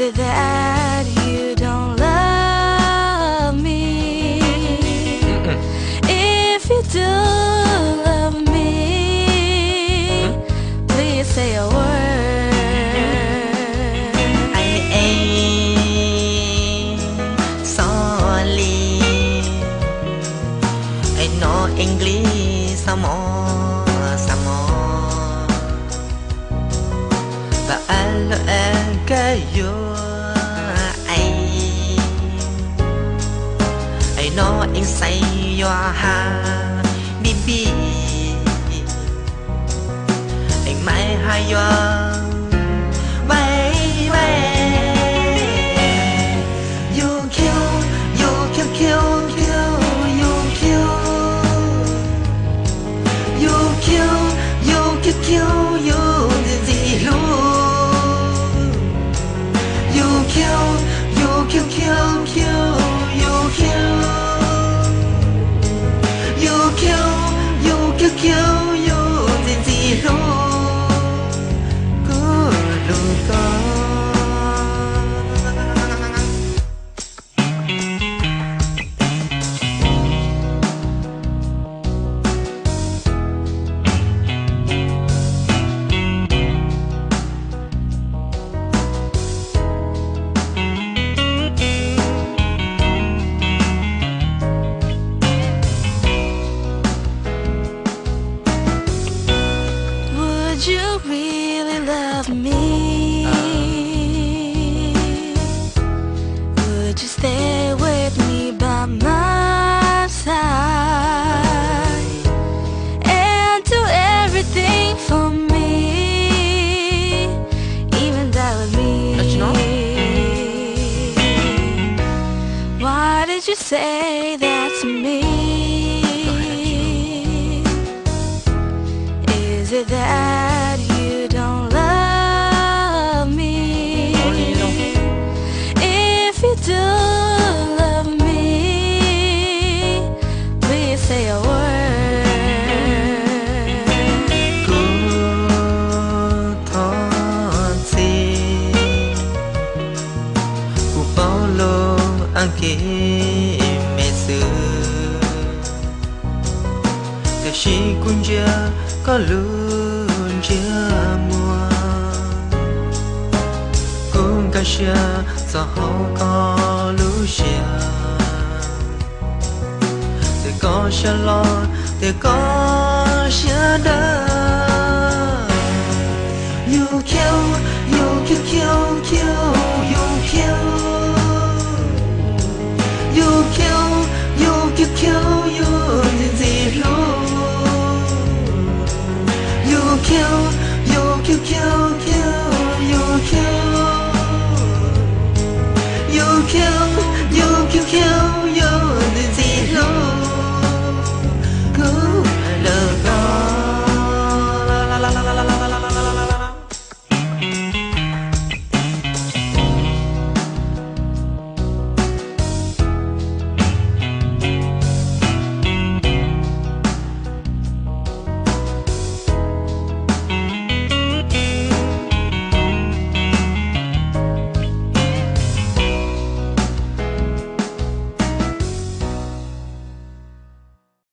That you don't love me. If you do love me, please say a word. I am sorry. I know English some more, some more. But I look at your eyes. I know inside your heart, baby. Anh mãi hai your baby. You cute, you cute, cute, cute, you cute. You cute, you cute, cute, you ntxim ntxim hlub. You cute, you cute, cute, cute, you cute. You cute, you cute, cute, you ntxim ntxim hlub. Kuv hlub koj. Would you really love me? Would you stay with me by my side and do everything for me, even die with me? Why did you say that to me? Is it that you don't love me? If you do love me, please say a word. Kuv thov txim, kuv paub lus Askiv me xwb, tiam sis kuv ntsia koj lub ntsej muag, kuv nkag siab txog hauv koj lub siab. Tias koj siab loj, tias koj siab dawb. You cute, you cute, cute, cute, you cute. You cute, you cute, cute, you ntxim ntxim hlub. You cute, you cute, cute,